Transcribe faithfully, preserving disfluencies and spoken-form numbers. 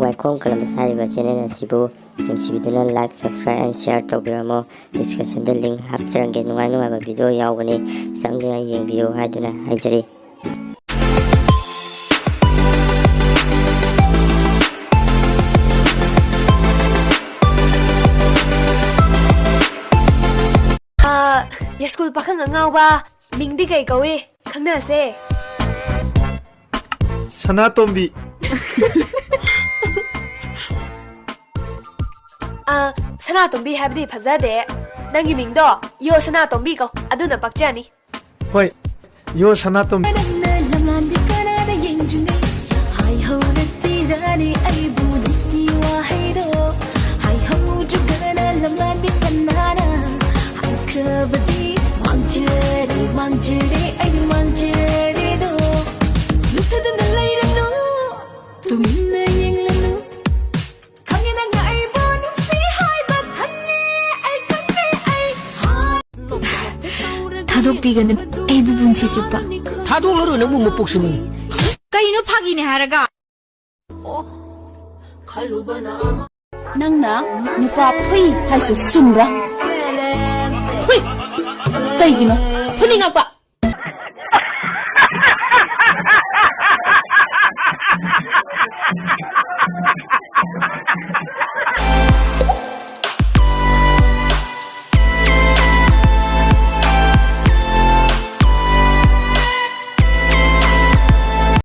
ꯋꯥꯏꯈꯣꯡ ꯀꯂꯝꯕꯁ ꯍꯥꯏꯔꯤꯕ ꯆꯦꯅꯦꯜ ꯑꯁꯤꯕꯨ ꯅꯨꯡꯁꯤꯕꯤꯗꯨꯅ like, subscribe and share ꯇꯧꯕꯤꯔꯝꯃꯣ꯫ ꯗꯤꯁꯀ꯭ꯔꯤꯞꯁꯟꯗ ꯂꯤꯡ ꯍꯥꯞꯆꯔꯝꯒꯦ꯫ ꯅꯨꯡꯉꯥꯏ ꯅꯨꯡꯉꯥꯏꯕ ꯚꯤꯗꯤꯑꯣ ꯌꯥꯎꯕꯅꯤ, ꯆꯪꯗꯨꯅ ꯌꯦꯡꯕꯤꯌꯨ ꯍꯥꯏꯗꯨꯅ ꯍꯥꯏꯖꯔꯤ꯫ ꯑꯥ, ꯌꯥꯏꯁ꯭ꯀꯨꯜ ꯄꯥꯈꯪ ꯑꯉꯥꯎꯕ, ꯃꯤꯡꯗꯤ ꯀꯩ ꯀꯧꯏ? ꯈꯪꯅꯁꯦ꯫ ꯁꯅꯥꯇꯣꯝꯕꯤ꯫ ꯑꯥ, ꯁꯅꯥꯇꯣꯝꯕꯤ ꯍꯥꯏꯕꯗꯤ ꯐꯖꯗꯦ꯫ ꯅꯪꯒꯤ ꯃꯤꯡꯗꯣ ꯌꯣ ꯁꯅꯥꯇꯣꯝꯕꯤ ꯀꯧ, ꯑꯗꯨꯅ ꯄꯛꯆꯅꯤ꯫ ꯍꯣꯏ, ꯌꯣ ꯁꯅꯥꯇꯣꯝꯕꯤ꯫ ꯅꯪꯅ ꯂꯝꯂꯥꯟꯕꯤ ꯀꯅꯥꯅ ꯌꯦꯡꯗ꯭ꯔꯤꯉꯩ, ꯍꯥꯏꯍꯧꯔꯁꯤꯔꯅꯦ ꯑꯩꯕꯨ ꯅꯨꯡꯁꯤ ꯋꯥꯍꯩꯗꯣ? ꯍꯥꯏꯍꯧꯗ꯭ꯔꯒꯅ ꯂꯝꯂꯥꯟꯕꯤ ꯀꯅꯥꯅ? ꯍꯥꯏꯈ꯭ꯔꯕꯗꯤ ꯃꯥꯡꯖꯔꯦ, ꯃꯥꯡꯖꯔꯦ, ꯑꯩ ꯃꯥꯡꯖꯔꯦꯗꯣ꯫ ꯂꯨꯞꯊꯗꯨꯅ ꯂꯩꯔꯅꯨ, ꯇꯨꯃꯤꯟꯅ ꯌꯦꯡꯂꯅꯨ꯫ ꯈꯪꯉꯦ ꯅꯪꯅ ꯑꯩꯕꯨ ꯅꯨꯡꯁꯤ ꯍꯥꯏꯕ, ꯈꯪꯉꯦ, ꯑꯩ ꯈꯪꯉꯦ, ꯑꯩ ꯍꯥ-, ꯊꯥꯗꯣꯛꯄꯤꯒꯅꯨ ꯑꯩꯕꯨ ꯄꯨꯟꯁꯤ ꯆꯨꯞꯄ꯫ ꯊꯥꯗꯣꯛꯂꯔꯣꯏ ꯅꯪꯕꯨ ꯃꯄꯣꯛꯁꯤꯃꯅꯤ꯫ ꯀꯩꯅꯣ ꯐꯥꯒꯤꯅꯦ ꯍꯥꯏꯔꯒ? ꯅꯪꯅ ꯅꯨꯄꯥ ꯐꯨꯏ ꯍꯥꯏꯁꯦ ꯆꯨꯝꯕ꯭ꯔꯥ? ꯐꯨꯏ! ꯀꯩꯒꯤꯅꯣ? ꯐꯨꯅꯤꯡꯉꯛꯄ꯫